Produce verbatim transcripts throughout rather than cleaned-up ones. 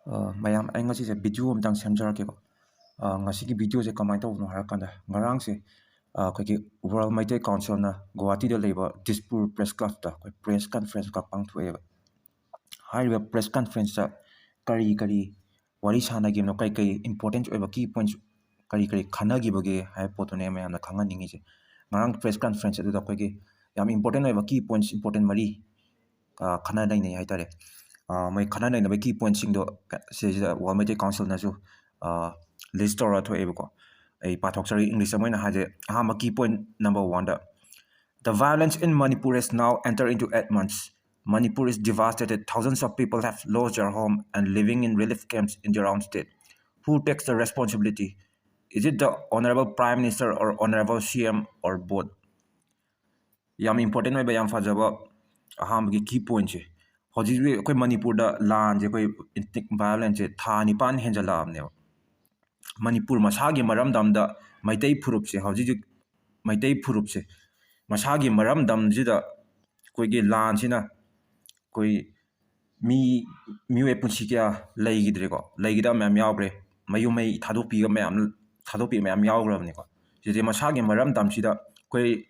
ꯑ, ꯃꯌꯥꯝ, ꯑꯩ ꯉꯁꯤꯁꯦ video ꯑꯝꯇꯪ ꯁꯦꯝꯖꯔꯛꯀꯦꯀꯣ꯫ ꯑ, ꯉꯁꯤꯒꯤ videoꯁꯦ ꯀꯃꯥꯏꯅ ꯇꯧꯕꯅꯣ ꯍꯥꯏꯔꯀꯥꯟꯗ, ꯉꯔꯥꯡꯁꯦ, ꯑ, ꯑꯩꯈꯣꯏꯒꯤ World Meitei Councilꯅ ꯒꯨꯋꯥꯍꯥꯇꯤꯗ ꯂꯩꯕ ꯗꯤꯁꯄꯨꯔ Press Clubꯇ ꯑꯩꯈꯣꯏ press conference ꯈꯛ ꯄꯥꯡꯊꯣꯛꯑꯦꯕ꯫ ꯍꯥꯏꯔꯤꯕ press conferenceꯇ ꯀꯔꯤ ꯀꯔꯤ ꯋꯥꯔꯤ ꯁꯥꯟꯅꯈꯤꯕꯅꯣ, ꯀꯔꯤ ꯀꯔꯤ important ꯑꯣꯏꯕ key points ꯀꯔꯤ ꯀꯔꯤ ꯈꯟꯅꯈꯤꯕꯒꯦ ꯍꯥꯏꯕ ꯄꯣꯠꯇꯨꯅꯦ ꯃꯌꯥꯝꯅ ꯈꯪꯍꯟꯅꯤꯡꯉꯤꯁꯦ꯫ ꯉꯔꯥꯡ press conference ꯑꯗꯨꯗ ꯑꯩꯈꯣꯏꯒꯤ ꯌꯥꯝ important ꯑꯣꯏꯕ key points, important ꯃꯔꯤ, ꯑ, ꯈꯟꯅ ꯅꯩꯅꯩ ꯍꯥꯏꯇꯥꯔꯦ꯫ ꯑ, ꯃꯣꯏ ꯈꯟꯅ ꯅꯩꯅꯕꯒꯤ key pointꯁꯤꯡꯗꯣ ꯁꯤꯁꯤꯗ World Meitei Councilꯅꯁꯨ, ꯑ, list ꯇꯧꯔ ꯊꯣꯛꯑꯦꯕꯀꯣ꯫ ꯑꯩ ꯄꯥꯊꯣꯛꯆꯔꯤ, English ꯑꯃ ꯑꯣꯏꯅ ꯍꯥꯏꯖꯩ꯫ ꯑꯍꯥꯟꯕ key point number oneꯗ, "The violence in Manipur has now entered into eight months. Manipur is devastated. Thousands of people have lost their home and living in relief camps in their own state. Who takes the responsibility? Is it the Honorable Prime Minister or Honorable C M or both?" ꯌꯥꯝ important ꯑꯣꯏꯕ, ꯌꯥꯝ ꯐꯖꯕ ꯑꯍꯥꯟꯕꯒꯤ key pointꯁꯦ꯫ ꯍꯧꯖꯤꯛ ꯍꯧꯖꯤꯛ ꯑꯩꯈꯣꯏ ꯃꯅꯤꯄꯨꯔꯗ ꯂꯥꯟꯁꯦ, ꯑꯩꯈꯣꯏ ethnic violenceꯁꯦ ꯊꯥ ꯅꯤꯄꯥꯟ ꯍꯦꯟꯖꯜꯂꯛꯑꯕꯅꯦꯕ꯫ ꯃꯅꯤꯄꯨꯔ ꯃꯁꯥꯒꯤ ꯃꯔꯝꯗꯝꯗ ꯃꯩꯇꯩ ꯐꯨꯔꯨꯞꯁꯦ, ꯍꯧꯖꯤꯛ ꯍꯧꯖꯤꯛ ꯃꯩꯇꯩ ꯐꯨꯔꯨꯞꯁꯦ ꯃꯁꯥꯒꯤ ꯃꯔꯝꯗꯝꯁꯤꯗ ꯑꯩꯈꯣꯏꯒꯤ ꯂꯥꯟꯁꯤꯅ ꯑꯩꯈꯣꯏ ꯃꯤ, ꯃꯤꯑꯣꯏ ꯄꯨꯟꯁꯤ ꯀꯌꯥ ꯂꯩꯈꯤꯗ꯭ꯔꯦꯀꯣ, ꯂꯩꯈꯤꯗꯕ ꯃꯌꯥꯝ ꯌꯥꯎꯈ꯭ꯔꯦ꯫ ꯃꯌꯨꯝ ꯃꯩ ꯊꯥꯗꯣꯛꯄꯤꯕ ꯃꯌꯥꯝ, ꯊꯥꯗꯣꯛꯄꯤꯕ ꯃꯌꯥꯝ ꯌꯥꯎꯈ꯭ꯔꯕꯅꯤꯀꯣ꯫ ꯁꯤꯁꯦ ꯃꯁꯥꯒꯤ ꯃꯔꯝꯗꯝꯁꯤꯗ ꯑꯩꯈꯣꯏ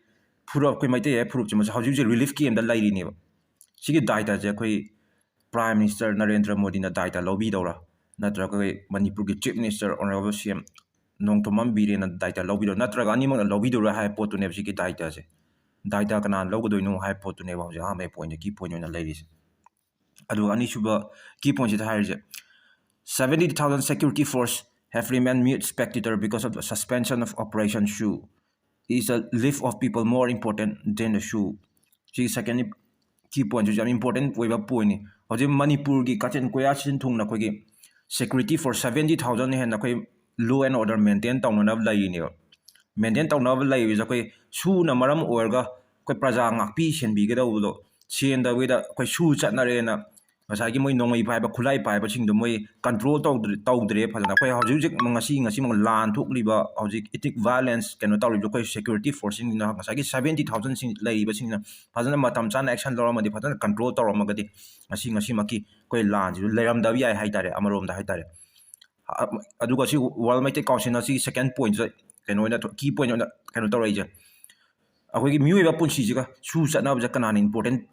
ꯐꯨꯔꯨꯞ, ꯑꯩꯈꯣꯏ ꯃꯩꯇꯩ ꯍꯥꯏꯕ ꯐꯨꯔꯨꯞꯁꯦ ꯃꯁꯤ ꯍꯧꯖꯤꯛ ꯍꯧꯖꯤꯛ relief campꯗ ꯂꯩꯔꯤꯅꯦꯕ꯫ ꯁꯤꯒꯤ ꯗꯥꯏꯇꯁꯦ ꯑꯩꯈꯣꯏ Prime Minister ꯅꯔꯦꯟꯗ꯭ꯔ ꯃꯣꯗꯤꯅ ꯗꯥꯏꯇ ꯂꯧꯕꯤꯗꯧꯔꯥ, ꯅꯠꯇ꯭ꯔꯒ ꯑꯩꯈꯣꯏ ꯃꯅꯤꯄꯨꯔꯒꯤ Chief Minister Honorable C M Nongthombam ꯕꯤꯔꯦꯟꯅ ꯗꯥꯏꯇ ꯂꯧꯕꯤꯗꯧꯔꯥ, ꯅꯠꯇ꯭ꯔꯒ ꯑꯅꯤꯃꯛꯅ ꯂꯧꯕꯤꯗꯧꯔꯥ ꯍꯥꯏꯕ ꯄꯣꯠꯇꯨꯅꯦꯕ ꯁꯤꯒꯤ ꯗꯥꯏꯇꯁꯦ꯫ ꯗꯥꯏꯇ ꯀꯅꯥꯅ ꯂꯧꯒꯗꯣꯏꯅꯣ ꯍꯥꯏꯕ ꯄꯣꯠꯇꯨꯅꯦꯕ ꯍꯧꯖꯤꯛ ꯑꯍꯥꯟꯕ pointꯇ, key point ꯑꯣꯏꯅ ꯂꯩꯔꯤꯁꯦ꯫ ꯑꯗꯨꯒ ꯑꯅꯤꯁꯨꯕ key pointꯁꯤꯗ ꯍꯥꯏꯔꯤꯁꯦ, "Seventy thousand security force have remained mute spectator because of the suspension of Operation SHU. Is the life of people more important than the SHU?" ꯁꯤꯒꯤ second key pointꯁꯤꯁꯨ ꯌꯥꯝ important ꯑꯣꯏꯕ pointꯅꯤ꯫ ꯍꯧꯖꯤꯛ ꯃꯅꯤꯄꯨꯔꯒꯤ ꯀꯥꯆꯤꯟ ꯀꯣꯌꯥ ꯁꯤꯟ ꯊꯨꯡꯅ ꯑꯩꯈꯣꯏꯒꯤ security force seventy thousand ꯍꯦꯟꯅ ꯑꯩꯈꯣꯏ law and order maintain ꯇꯧꯅꯅꯕ ꯂꯩꯔꯤꯅꯦꯕ꯫ Maintain ꯇꯧꯅꯕ ꯂꯩꯔꯤꯁꯦ ꯑꯩꯈꯣꯏ SHUꯅ ꯃꯔꯝ ꯑꯣꯏꯔꯒ ꯑꯩꯈꯣꯏ ꯄ꯭ꯔꯖꯥ ꯉꯥꯛꯄꯤ ꯁꯦꯟꯕꯤꯒꯗꯧꯕꯗꯣ ꯁꯦꯟꯗꯕꯤꯗ ꯑꯩꯈꯣꯏ SHU ꯆꯠꯅꯔꯦꯅ ꯉꯁꯥꯏꯒꯤ ꯃꯣꯏ ꯅꯣꯡꯃꯩ ꯄꯥꯏꯕ, ꯈꯨꯠꯂꯥꯏ ꯄꯥꯏꯕꯁꯤꯡꯗꯣ ꯃꯣꯏ control ꯇꯧꯗ꯭ꯔꯦ, ꯇꯧꯗ꯭ꯔꯦ ꯐꯖꯅ꯫ ꯑꯩꯈꯣꯏ ꯍꯧꯖꯤꯛ ꯍꯧꯖꯤꯛ ꯉꯁꯤ ꯉꯁꯤꯃꯛ ꯂꯥꯟ ꯊꯣꯛꯂꯤꯕ, ꯍꯧꯖꯤꯛ ethnic violence ꯀꯩꯅꯣ ꯇꯧꯔꯤꯕ ꯑꯩꯈꯣꯏ security forceꯁꯤꯡꯁꯤꯅ ꯉꯁꯥꯏꯒꯤ seventy thousandꯁꯤꯡ ꯂꯩꯔꯤꯕꯁꯤꯡꯅ ꯐꯖꯅ ꯃꯇꯝ ꯆꯥꯅ action ꯂꯧꯔꯝꯃꯗꯤ, ꯐꯖꯅ control ꯇꯧꯔꯝꯃꯒꯗꯤ ꯉꯁꯤ ꯉꯁꯤꯃꯛꯀꯤ ꯑꯩꯈꯣꯏ ꯂꯥꯟꯁꯤꯁꯨ ꯂꯩꯔꯝꯗꯕ ꯌꯥꯏ ꯍꯥꯏꯇꯥꯔꯦ, ꯑꯃꯔꯣꯝꯗ ꯍꯥꯏꯇꯥꯔꯦ꯫ ꯑ-, ꯑꯗꯨꯒ ꯁꯤ World ꯃꯩꯇꯩ Councilꯅ ꯁꯤꯒꯤ second pointꯁꯤꯗ ꯀꯩꯅꯣ ꯑꯣꯏꯅ, key point ꯑꯣꯏꯅ ꯀꯩꯅꯣ ꯇꯧꯔꯛꯏꯁꯦ, ꯑꯩꯈꯣꯏꯒꯤ ꯃꯤꯑꯣꯏꯕ ꯄꯨꯟꯁꯤꯁꯤꯒ ꯁꯨ ꯆꯠꯅꯕꯁꯦ ꯀꯅꯥꯅ important,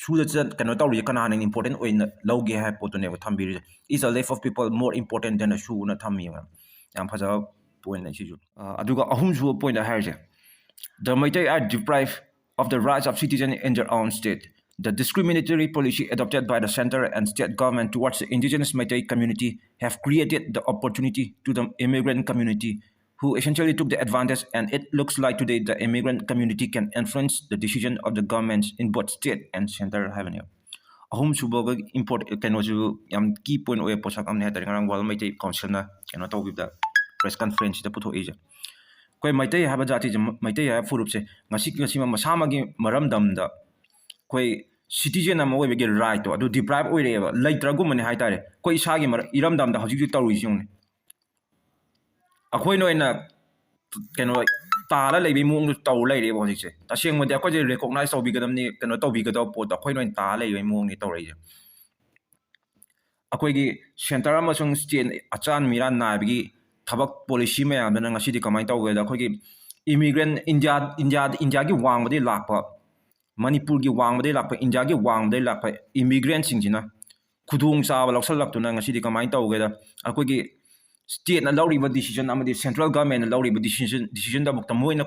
ꯁꯨꯗ ꯆꯠ-, ꯀꯩꯅꯣ ꯇꯧꯔꯤꯁꯦ ꯀꯅꯥꯅ important ꯑꯣꯏꯅ ꯂꯧꯒꯦ ꯍꯥꯏꯕ ꯄꯣꯠꯇꯨꯅꯦꯕ ꯊꯝꯕꯤꯔꯤꯁꯦ꯫ Is the life of people more important than a shoeꯅ ꯊꯝꯃꯤꯕ꯫ ꯌꯥꯝ ꯐꯖꯕ pointꯅꯦ ꯁꯤꯁꯨ꯫ ꯑ, ꯑꯗꯨꯒ ꯑꯍꯨꯝꯁꯨꯕ pointꯇ ꯍꯥꯏꯔꯤꯁꯦ, "The Meitei are deprived of the rights of citizens in their own state. The discriminatory policy adopted by the center and state government towards the indigenous Meitei community have created the opportunity to the immigrant community who essentially took the advantage, and it looks like today the immigrant community can influence the decision of the governments in both state and center" ꯍꯥꯏꯕꯅꯦꯕ꯫ ꯑꯍꯨꯝꯁꯨꯕꯒ important ꯀꯩꯅꯣꯁꯨ ꯌꯥꯝ key point ꯑꯣꯏꯕ ꯄꯣꯠꯁꯛ ꯑꯃꯅꯤ ꯍꯥꯏꯇꯥꯔꯦ, ꯉꯔꯥꯡ World Meitei Councilꯅ ꯀꯩꯅꯣ ꯇꯧꯈꯤꯕꯗ, press conferenceꯁꯤꯗ ꯄꯨꯊꯣꯛꯏꯁꯦ꯫ ꯑꯩꯈꯣꯏ ꯃꯩꯇꯩ ꯍꯥꯏꯕ ꯖꯥꯇꯤꯁꯦ, ꯃꯩꯇꯩ ꯍꯥꯏꯕ ꯐꯨꯔꯨꯞꯁꯦ ꯉꯁꯤ ꯉꯁꯤꯃꯛ ꯃꯁꯥꯃꯛꯀꯤ ꯃꯔꯝꯗꯝꯗ ꯑꯩꯈꯣꯏ citizen ꯑꯃ ꯑꯣꯏꯕꯒꯤ rightꯇꯣ ꯑꯗꯨ deprive ꯑꯣꯏꯔꯛꯑꯦꯕ, ꯂꯩꯇ꯭ꯔꯒꯨꯝꯕꯅꯤ ꯍꯥꯏꯇꯥꯔꯦ꯫ ꯑꯩꯈꯣꯏ ꯏꯁꯥꯒꯤ ꯃꯔ-, ꯏꯔꯝꯗꯝꯗ ꯍꯧꯖꯤꯛ ꯍꯧꯖꯤꯛ ꯇꯧꯔꯤꯁꯤ ꯌꯦꯡꯉꯨꯅꯦ꯫ ꯑꯩꯈꯣꯏꯅ ꯑꯣꯏꯅ ꯀꯩꯅꯣ ꯇꯥꯔ ꯂꯩꯕꯒꯤ ꯃꯑꯣꯡꯗ ꯇꯧꯔ ꯂꯩꯔꯦꯕ ꯍꯧꯖꯤꯛꯁꯦ꯫ ꯇꯁꯦꯡꯕꯗꯤ ꯑꯩꯈꯣꯏꯁꯦ recognize ꯇꯧꯕꯤꯒꯗꯕꯅꯤ, ꯀꯩꯅꯣ ꯇꯧꯕꯤꯒꯗꯕ ꯄꯣꯠꯇꯣ ꯑꯩꯈꯣꯏꯅ ꯑꯣꯏꯅ ꯇꯥꯔ ꯂꯩꯕꯒꯤ ꯃꯑꯣꯡꯅꯤ ꯇꯧꯔꯛꯏꯁꯦ꯫ ꯑꯩꯈꯣꯏꯒꯤ center ꯑꯃꯁꯨꯡ state ꯑꯆꯥꯟ ꯃꯤꯔꯥꯟ ꯅꯥꯏꯕꯒꯤ ꯊꯕꯛ policy ꯃꯌꯥꯝꯗꯨꯅ ꯉꯁꯤꯗꯤ ꯀꯃꯥꯏꯅ ꯇꯧꯒꯦꯗ, ꯑꯩꯈꯣꯏꯒꯤ immigrant, ꯏꯟꯗꯤꯌꯥ, ꯏꯟꯗꯤꯌꯥ, ꯏꯟꯗꯤꯌꯥꯒꯤ ꯋꯥꯡꯃꯗꯒꯤ ꯂꯥꯛꯄ, ꯃꯅꯤꯄꯨꯔꯒꯤ ꯋꯥꯡꯃꯗꯒꯤ ꯂꯥꯛꯄ, ꯏꯟꯗꯤꯌꯥꯒꯤ ꯋꯥꯡꯃꯗꯒꯤ ꯂꯥꯛꯄ immigrantꯁꯤꯡꯁꯤꯅ ꯈꯨꯗꯣꯡꯆꯥꯕ ꯂꯧꯁꯜꯂꯛꯇꯨꯅ ꯉꯁꯤꯗꯤ ꯀꯃꯥꯏꯅ ꯇꯧꯒꯦꯗ, ꯑꯩꯈꯣꯏꯒꯤ stateꯅ ꯂꯧꯔꯤꯕ decision ꯑꯃꯗꯤ central governmentꯅ ꯂꯧꯔꯤꯕ decision, decisionꯗꯐꯥꯎꯗ ꯃꯣꯏꯅ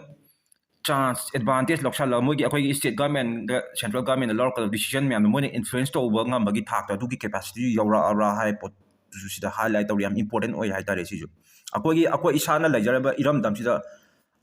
chance, advantage ꯂꯧꯁꯜꯂꯒ ꯃꯣꯏꯒꯤ, ꯑꯩꯈꯣꯏꯒꯤ state governmentꯒ central governmentꯅ ꯂꯧꯔꯛꯀꯗꯕ decision ꯃꯌꯥꯝꯗꯣ ꯃꯣꯏꯅ influence ꯇꯧꯕ ꯉꯝꯕꯒꯤ ꯊꯥꯛꯇ ꯑꯗꯨꯒꯤ capacity ꯌꯧꯔꯛꯑꯕ꯭ꯔꯥ ꯍꯥꯏꯕ ꯄꯣꯠꯇꯨꯁꯨ ꯁꯤꯗ highlight ꯇꯧꯔꯤ꯫ ꯌꯥꯝ important ꯑꯣꯏ ꯍꯥꯏꯇꯥꯔꯦ ꯁꯤꯁꯨ꯫ ꯑꯩꯈꯣꯏꯒꯤ, ꯑꯩꯈꯣꯏ ꯏꯁꯥꯅ ꯂꯩꯖꯔꯕ ꯏꯔꯝꯗꯝꯁꯤꯗ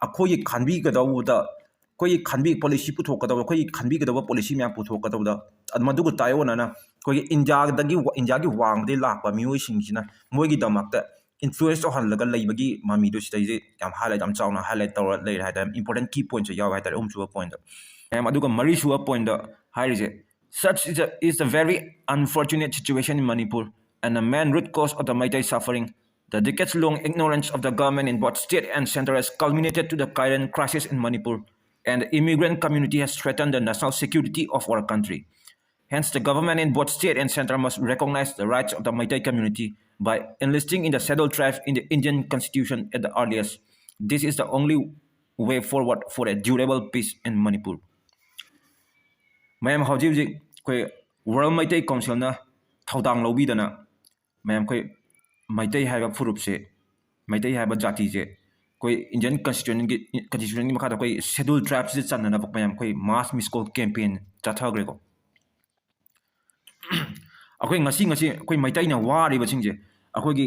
ꯑꯩꯈꯣꯏꯒꯤ ꯈꯟꯕꯤꯒꯗꯧꯕꯗ, ꯑꯩꯈꯣꯏꯒꯤ ꯈꯟꯕꯤ-, policy ꯄꯨꯊꯣꯛꯀꯗꯧꯕ, ꯑꯩꯈꯣꯏꯒꯤ ꯈꯟꯕꯤꯒꯗꯧꯕ policy ꯃꯌꯥꯝ ꯄꯨꯊꯣꯛꯀꯗꯧꯕꯗ, ꯑꯗꯨ ꯃꯗꯨꯒ ꯇꯥꯏꯑꯣꯟꯅꯅ ꯑꯩꯈꯣꯏꯒꯤ ꯏꯟꯗꯤꯌꯥꯗꯒꯤ ꯋꯥ-, ꯏꯟꯗꯤꯌꯥꯒꯤ ꯋꯥꯡꯃꯗꯒꯤ ꯂꯥꯛꯄ ꯃꯤꯑꯣꯏꯁꯤꯡꯁꯤꯅ ꯃꯣꯏꯒꯤꯗꯃꯛꯇ influence ꯇꯧꯍꯜꯂꯒ ꯂꯩꯕꯒꯤ ꯃꯃꯤꯗꯨ ꯁꯤꯗꯩꯁꯦ ꯌꯥꯝ highlight, ꯌꯥꯝ ꯆꯥꯎꯅ highlight ꯇꯧꯔ ꯂꯩꯔꯦ ꯍꯥꯏꯇꯥꯔꯦ꯫ Important key pointꯁꯦ ꯌꯥꯎꯋꯦ ꯍꯥꯏꯇꯥꯔꯦ, ꯑꯍꯨꯝꯁꯨꯕ pointꯇ꯫ ꯃꯌꯥꯝ, ꯑꯗꯨꯒ ꯃꯔꯤꯁꯨꯕ pointꯇ ꯍꯥꯏꯔꯤꯁꯦ, Such is a, is a very unfortunate situation in Manipur and a main root cause of the Meitei suffering. The decades-long ignorance of the government in both state and centre has culminated to the current crisis in Manipur, and the immigrant community has threatened the national security of our country. Hence, the government in both state and centre must recognize the rights of the Meitei community by enlisting in the Scheduled Tribes in the Indian Constitution at the earliest. This is the only way forward for a durable peace in Manipur. ꯃꯌꯥꯝ, ꯍꯧꯖꯤꯛ ꯍꯧꯖꯤꯛ ꯑꯩꯈꯣꯏ world Meitei ꯀꯥꯎꯟꯁꯤꯜꯅ ꯊꯧꯗꯥꯡ ꯂꯧꯕꯤꯗꯅ, ꯃꯌꯥꯝ, ꯑꯩꯈꯣꯏ ꯃꯩꯇꯩ ꯍꯥꯏꯕ ꯐꯨꯔꯨꯞꯁꯦ, ꯃꯩꯇꯩ ꯍꯥꯏꯕ ꯖꯥꯇꯤꯁꯦ ꯑꯩꯈꯣꯏ ꯏꯟꯗꯤꯌꯟ ꯀꯟꯁꯇꯤꯇ꯭ꯌꯨꯁꯟꯒꯤ, ꯀꯟꯁꯇꯤꯇ꯭ꯌꯨꯁꯟꯒꯤ ꯃꯈꯥꯗ ꯑꯩꯈꯣꯏ ꯁꯦꯗꯨꯜ ꯇ꯭ꯔꯥꯏꯕꯁꯤꯗ ꯆꯟꯅꯅꯕ ꯃꯌꯥꯝ ꯑꯩꯈꯣꯏ ꯃꯥꯁ ꯃꯤꯁ ꯀꯣꯜ ꯀꯦꯝꯄꯦꯟ ꯆꯠꯊꯈ꯭ꯔꯦꯀꯣ꯫ ꯑꯩꯈꯣꯏ ꯉꯁꯤ, ꯉꯁꯤ ꯑꯩꯈꯣꯏ ꯃꯩꯇꯩꯅ ꯋꯥꯔꯤꯕꯁꯤꯡꯁꯦ ꯑꯩꯈꯣꯏꯒꯤ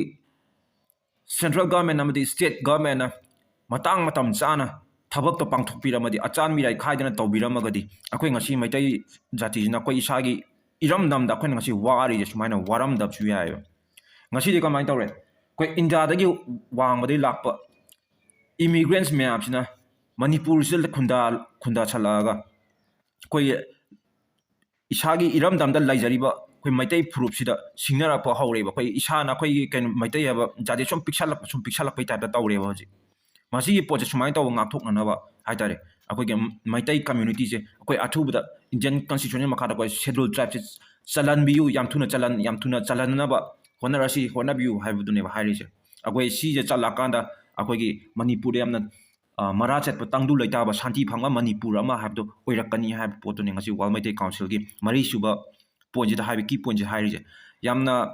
ꯁꯦꯟꯇ꯭ꯔꯦꯜ ꯒꯚꯔꯟꯃꯦꯟ ꯑꯃꯗꯤ ꯁ꯭ꯇꯦꯠ ꯒꯚꯔꯟꯃꯦꯟꯅ ꯃꯇꯥꯡ ꯃꯇꯝ ꯆꯥꯅ ꯊꯕꯛꯇꯣ ꯄꯥꯡꯊꯣꯛꯄꯤꯔꯝꯃꯗꯤ, ꯑꯆꯥꯟ ꯃꯤꯔꯥꯏ ꯈꯥꯏꯗꯅ ꯇꯧꯕꯤꯔꯝꯃꯒꯗꯤ, ꯑꯩꯈꯣꯏ ꯉꯁꯤ ꯃꯩꯇꯩ ꯖꯥꯇꯤꯁꯤꯅ ꯑꯩꯈꯣꯏ ꯏꯁꯥꯒꯤ ꯏꯔꯝꯗꯝꯗ ꯑꯩꯈꯣꯏꯅ ꯉꯁꯤ ꯋꯥꯔꯤꯁꯦ ꯁꯨꯃꯥꯏꯅ ꯋꯥꯔꯝꯗꯕꯁꯨ ꯌꯥꯏꯑꯕ꯫ ꯉꯁꯤꯗꯤ ꯀꯃꯥꯏꯅ ꯇꯧꯔꯦ? ꯑꯩꯈꯣꯏ ꯏꯟꯗꯤꯌꯥꯗꯒꯤ ꯋꯥꯡꯃꯗꯒꯤ ꯂꯥꯛꯄ ꯏꯃꯤꯒ꯭ꯔꯦꯟꯁ ꯃꯌꯥꯝꯁꯤꯅ ꯃꯅꯤꯄꯨꯔꯁꯤꯗ ꯈꯨꯟꯗꯥ-, ꯈꯨꯟꯗꯥꯁꯜꯂꯛꯑꯒ ꯑꯩꯈꯣꯏꯒꯤ ꯏꯁꯥꯒꯤ ꯏꯔꯝꯗꯝꯗ ꯂꯩꯖꯔꯤꯕ ꯑꯩꯈꯣꯏ ꯃꯩꯇꯩ ꯐꯨꯔꯨꯞꯁꯤꯗ ꯁꯤꯡꯅꯔꯛꯄ ꯍꯧꯔꯛꯑꯦꯕ꯫ ꯑꯩꯈꯣꯏ ꯏꯁꯥꯅ ꯑꯩꯈꯣꯏꯒꯤ ꯀꯩꯅꯣ ꯃꯩꯇꯩ ꯍꯥꯏꯕ ꯖꯥꯇꯤ ꯁꯨꯝ ꯄꯤꯛꯁꯜꯂꯛꯄ, ꯁꯨꯝ ꯄꯤꯛꯁꯜꯂꯛꯄꯩ ꯇꯥꯏꯞꯇ ꯇꯧꯔꯦꯕ ꯍꯧꯖꯤꯛ꯫ ꯃꯁꯤꯒꯤ ꯄꯣꯠꯁꯦ ꯁꯨꯃꯥꯏꯅ ꯇꯧꯕ ꯉꯥꯛꯊꯣꯛꯅꯅꯕ ꯍꯥꯏꯇꯥꯔꯦ, ꯑꯩꯈꯣꯏꯒꯤ ꯃꯩꯇꯩ ꯀꯝꯃ꯭ꯌꯨꯅꯤꯇꯤꯁꯦ ꯑꯩꯈꯣꯏ ꯑꯊꯨꯕꯗ ꯏꯟꯗꯤꯌꯟ ꯀꯟꯁꯇꯤꯇ꯭ꯌꯨꯁꯟ ꯃꯈꯥꯗ ꯑꯩꯈꯣꯏ ꯁꯦꯗꯨꯜ ꯇ꯭ꯔꯥꯏꯕꯁꯦ ꯆꯜꯍꯟꯕꯤꯌꯨ, ꯌꯥꯝ ꯊꯨꯅ ꯆꯜꯍꯟ-, ꯌꯥꯝ ꯊꯨꯅ ꯆꯜꯍꯟꯅꯕ ꯍꯣꯠꯅꯔꯁꯤ, ꯍꯣꯠꯅꯕꯤꯌꯨ ꯍꯥꯏꯕꯗꯨꯅꯦꯕ ꯍꯥꯏꯔꯤꯁꯦ꯫ ꯑꯩꯈꯣꯏ ꯁꯤꯁꯦ ꯆꯜꯂꯛꯑꯀꯥꯟꯗ ꯑꯩꯈꯣꯏꯒꯤ ꯃꯅꯤꯄꯨꯔꯗ ꯌꯥꯝꯅ, ꯑ, ꯃꯔꯥ ꯆꯠꯄ, ꯇꯪꯗꯨ ꯂꯩꯇꯥꯕ, ꯁꯥꯟꯇꯤ ꯐꯪꯕ ꯃꯅꯤꯄꯨꯔ ꯑꯃ ꯍꯥꯏꯕꯗꯣ ꯑꯣꯏꯔꯛꯀꯅꯤ ꯍꯥꯏꯕ ꯄꯣꯠꯇꯨꯅꯤ ꯉꯁꯤ ꯋꯥꯔꯜ ꯃꯩꯇꯩ ꯀꯥꯎꯟꯁꯤꯜꯒꯤ ꯃꯔꯤꯁꯨꯕ ꯄꯣꯏꯟꯁꯤꯗ ꯍꯥꯏꯕ, ꯀꯤ ꯄꯣꯏꯟꯁꯦ ꯍꯥꯏꯔꯤꯁꯦ꯫ ꯌꯥꯝꯅ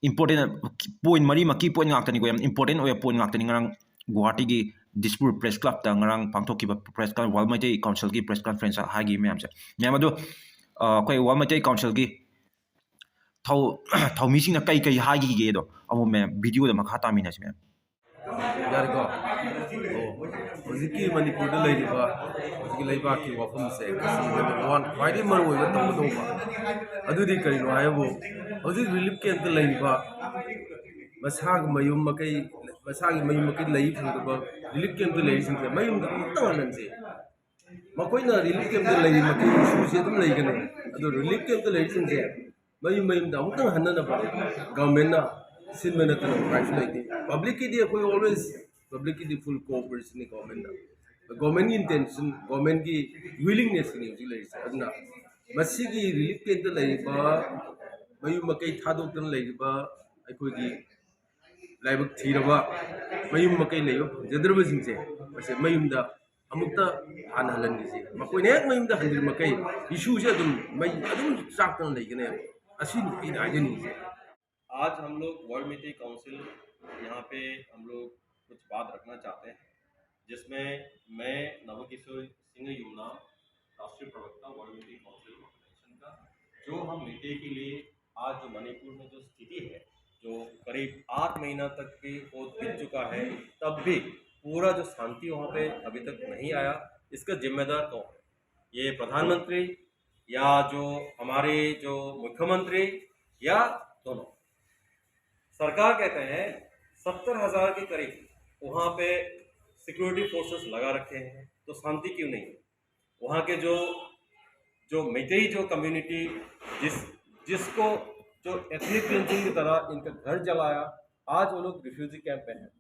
ꯏꯝꯄꯣꯔꯇꯦꯟ, ꯄꯣꯏꯟ ꯃꯔꯤꯃꯛꯀꯤ ꯄꯣꯏꯟ ꯉꯥꯛꯇꯅꯤꯀꯣ, ꯌꯥꯝ ꯏꯝꯄꯣꯔꯇꯦꯟ ꯑꯣꯏꯕ ꯄꯣꯏꯟ ꯉꯥꯛꯇꯅꯤ꯫ ꯉꯔꯥꯡ ꯒꯨꯋꯥꯍꯥꯇꯤꯒꯤ ꯗꯤꯁꯄꯨꯔ ꯄ꯭ꯔꯦꯁ ꯀ꯭ꯂꯕꯇ ꯉꯔꯥꯡ ꯄꯥꯡꯊꯣꯛꯈꯤꯕ ꯄ꯭ꯔꯦꯁ ꯀ꯭ꯂꯕ, ꯋꯥꯔꯜ ꯃꯩꯇꯩ ꯀꯥꯎꯟꯁꯤꯜꯒꯤ ꯄ꯭ꯔꯦꯁ ꯀꯟꯐ꯭ꯔꯦꯟꯁꯇ ꯍꯥꯏꯈꯤꯕ ꯃꯌꯥꯝꯁꯦ꯫ ꯃꯌꯥꯝ ꯑꯗꯣ, ꯑ, ꯑꯩꯈꯣꯏ ꯋꯥꯔꯜ ꯃꯩꯇꯩ ꯀꯥꯎꯟꯁꯤꯜꯒꯤ ꯊꯧ-, ꯊꯧꯃꯤꯁꯤꯡꯅ ꯀꯩ ꯀꯩ ꯍꯥꯏꯈꯤꯒꯦꯗꯣ ꯑꯃꯨꯛ ꯃꯌꯥꯝ ꯚꯤꯗꯤꯑꯣꯗ ꯃꯈꯥ ꯇꯥꯃꯤꯟꯅꯁꯤ ꯃꯌꯥꯝ꯫ ꯌꯥꯔꯦꯀꯣ? ꯑꯣ, ꯍꯧꯖꯤꯛꯀꯤ ꯃꯅꯤꯄꯨꯔꯗ ꯂꯩꯔꯤꯕ ꯍꯧꯖꯤꯛꯀꯤ ꯂꯩꯕꯥꯛꯀꯤ ꯋꯥꯐꯝꯁꯦ ꯉꯁꯤ number one ꯈ꯭ꯋꯥꯏꯗꯒꯤ ꯃꯔꯨꯑꯣꯏꯕ ꯇꯧꯒꯗꯧꯕ ꯑꯗꯨꯗꯤ ꯀꯔꯤꯅꯣ ꯍꯥꯏꯕꯨ, ꯍꯧꯖꯤꯛ ꯔꯤꯂꯤꯐ ꯀꯦꯝꯞꯇ ꯂꯩꯔꯤꯕ ꯃꯁꯥꯒꯤ ꯃꯌꯨꯝ ꯃꯀꯩ, ꯃꯁꯥꯒꯤ ꯃꯌꯨꯝ ꯃꯀꯩ ꯂꯩ ꯐꯪꯗꯕ ꯔꯤꯂꯤꯐ ꯀꯦꯝꯞꯇ ꯂꯩꯔꯤꯁꯤꯡꯁꯦ ꯃꯌꯨꯝꯗ ꯑꯃꯨꯛꯇ ꯍꯜꯍꯟꯁꯦ꯫ ꯃꯈꯣꯏꯅ ꯔꯤꯂꯤꯐ ꯀꯦꯝꯞꯇ ꯂꯩꯔꯤ ꯃꯈꯩ ꯏꯁꯨꯁꯦ ꯑꯗꯨꯝ ꯂꯩꯒꯅꯤ꯫ ꯑꯗꯣ ꯔꯤꯂꯤꯐ ꯀꯦꯝꯞꯇ ꯂꯩꯔꯤꯁꯤꯡꯁꯦ ꯃꯌꯨꯝ ꯃꯌꯨꯝꯗ ꯑꯃꯨꯛꯇꯪ ꯍꯟꯅꯅꯕ ꯒꯚꯔꯟꯃꯦꯟꯅ ꯁꯤꯟꯕ ꯅꯠꯇꯅ ꯎꯄꯥꯏꯁꯨ ꯂꯩꯇꯦ꯫ ꯄꯕ꯭ꯂꯤꯛꯀꯤꯗꯤ ꯑꯩꯈꯣꯏ ꯑꯣꯜꯋꯦꯁ ꯄꯕ꯭ꯂꯤꯛꯀꯤꯗꯤ ꯐꯨꯜ ꯀꯣꯑꯣꯄꯔꯦꯁꯟꯅꯤ ꯒꯚꯔꯟꯃꯦꯟꯗ꯫ ꯒꯚꯔꯟꯃꯦꯟꯒꯤ ꯏꯟꯇꯦꯟꯁꯟ, ꯒꯚꯔꯟꯃꯦꯟꯒꯤ ꯋꯤꯂꯤꯡꯅꯦꯁꯅꯤ ꯍꯧꯖꯤꯛ ꯂꯩꯔꯤꯁꯦ꯫ ꯑꯗꯨꯅ ꯃꯁꯤꯒꯤ ꯔꯤꯂꯤꯐ ꯀꯦꯝꯞꯇ ꯂꯩꯔꯤꯕ, ꯃꯌꯨꯝ ꯃꯀꯩ ꯊꯥꯗꯣꯛꯇꯅ ꯂꯩꯔꯤꯕ ꯑꯩꯈꯣꯏꯒꯤ ꯂꯥꯏꯕꯛ ꯊꯤꯔꯕ, ꯃꯌꯨꯝ ꯃꯀꯩ ꯂꯩꯕ ꯐꯪꯖꯗ꯭ꯔꯕꯁꯤꯡꯁꯦ ꯃꯁꯤ ꯃꯌꯨꯝꯗ ꯑꯃꯨꯛꯇ ꯍꯥꯟꯅ ꯍꯜꯍꯟꯈꯤꯁꯤ꯫ ꯃꯈꯣꯏꯅ ꯍꯦꯛ ꯃꯌꯨꯝꯗ ꯍꯟꯗ꯭ꯔꯤ ꯃꯈꯩ ꯏꯁꯨꯁꯦ ꯑꯗꯨꯝ ꯃꯩ ꯑꯗꯨꯝ ꯆꯥꯛꯇꯅ ꯂꯩꯒꯅꯦꯕ꯫ ꯑꯁꯤꯅꯤ ꯑꯩꯅ ꯍꯥꯏꯖꯅꯤꯡꯉꯤꯁꯦ꯫ आज हम लोग वर्ल्ड मेइतेई काउंसिल यहाँ पे हम लोग कुछ बात रखना चाहते हैं, जिसमें मैं नवकिशोर सिंह युमनाम, राष्ट्रीय प्रवक्ता world Meitei council of nation का, जो हम मेइतेई के लिए आज जो मणिपुर में जो स्थिति है, जो करीब आठ महीना तक भी हो बीत चुका है, तब भी पूरा जो शांति वहाँ पे अभी तक नहीं आया, इसका जिम्मेदार कौन है? ये प्रधानमंत्री या जो हमारे जो मुख्यमंत्री या दोनों? सरकार कहते हैं सत्तर हजार के करीब वहाँ पे सिक्योरिटी फोर्सेस लगा रखे हैं, तो शांति क्यों नहीं है? वहाँ के जो जो मेइतेई जो कम्युनिटी जिस जिसको जो एथनिक क्लिंजिंग की तरह इनका घर जलाया, आज वो लोग रिफ्यूजी कैंप में हैं।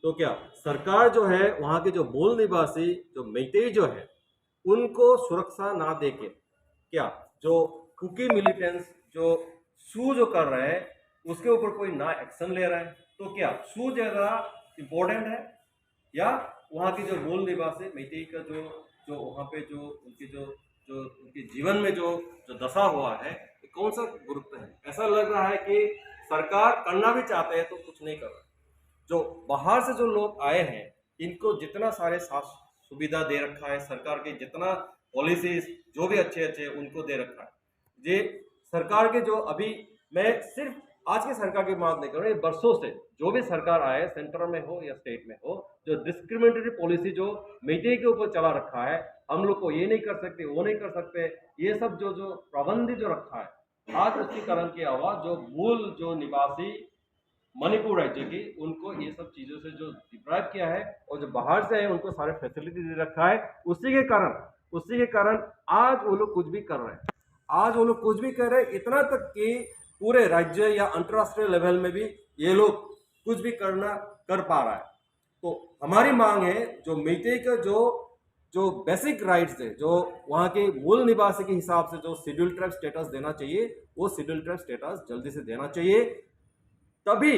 तो क्या सरकार जो है वहाँ के जो मूल निवासी जो मेइतेई जो है उनको सुरक्षा ना दे के क्या जो कुकी मिलिटेंट्स जो सू जो कर रहे हैं उसके ऊपर कोई ना एक्शन ले रहा है? तो क्या सू ज़्यादा इम्पोर्टेंट है या वहाँ के जो मूल निवासी मेइतेई का जो जो वहाँ पे जो उनके जो जो उनके जीवन में जो जो दशा हुआ है, ये कौन सा गुरुत्व है? ऐसा लग रहा है कि सरकार करना भी चाहते हैं तो कुछ नहीं कर रहा। जो बाहर से जो लोग आए हैं इनको जितना सारे साथ सुविधा दे रखा है सरकार के, जितना पॉलिसीज जो भी अच्छे अच्छे हैं उनको दे रखा है। ये सरकार के जो अभी मैं सिर्फ आज की सरकार की बात नहीं कर रहा, ये बरसों से जो भी सरकार आए, सेंटर में हो या स्टेट में हो, जो डिस्क्रिमिनेटरी पॉलिसी जो मेइतेई के ऊपर चला रखा है, हम लोग को ये नहीं कर सकते, वो नहीं कर सकते, ये सब जो जो पाबंदी जो रखा है, आज उसके कारण क्या हुआ, जो मूल जो निवासी मणिपुर राज्य की, उनको ये सब चीज़ों से जो डिप्राइव किया है और जो बाहर से आए उनको सारे फैसिलिटी दे रखा है। उसी के कारण उसी के कारण आज वो लोग कुछ भी कर रहे हैं। आज वो लोग कुछ भी कर रहे हैं, इतना तक कि पूरे राज्य या अंतर्राष्ट्रीय लेवल में भी ये लोग कुछ भी करना कर पा रहा है। तो हमारी मांग है जो मेइतेई का जो जो बेसिक राइट्स है, जो वहाँ के मूल निवासी के हिसाब से जो शेड्यूल ट्राइब स्टेटस देना चाहिए, वो शेड्यूल ट्राइब स्टेटस जल्दी से देना चाहिए। तभी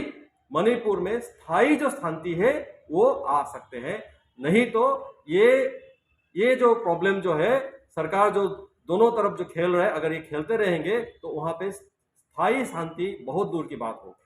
मणिपुर में स्थायी जो शांति है वो आ सकते हैं। नहीं तो ये ये जो प्रॉब्लम जो है, सरकार जो दोनों तरफ जो खेल रहा है, अगर ये खेलते रहेंगे तो वहाँ पे स्थायी शांति बहुत दूर की बात होगी।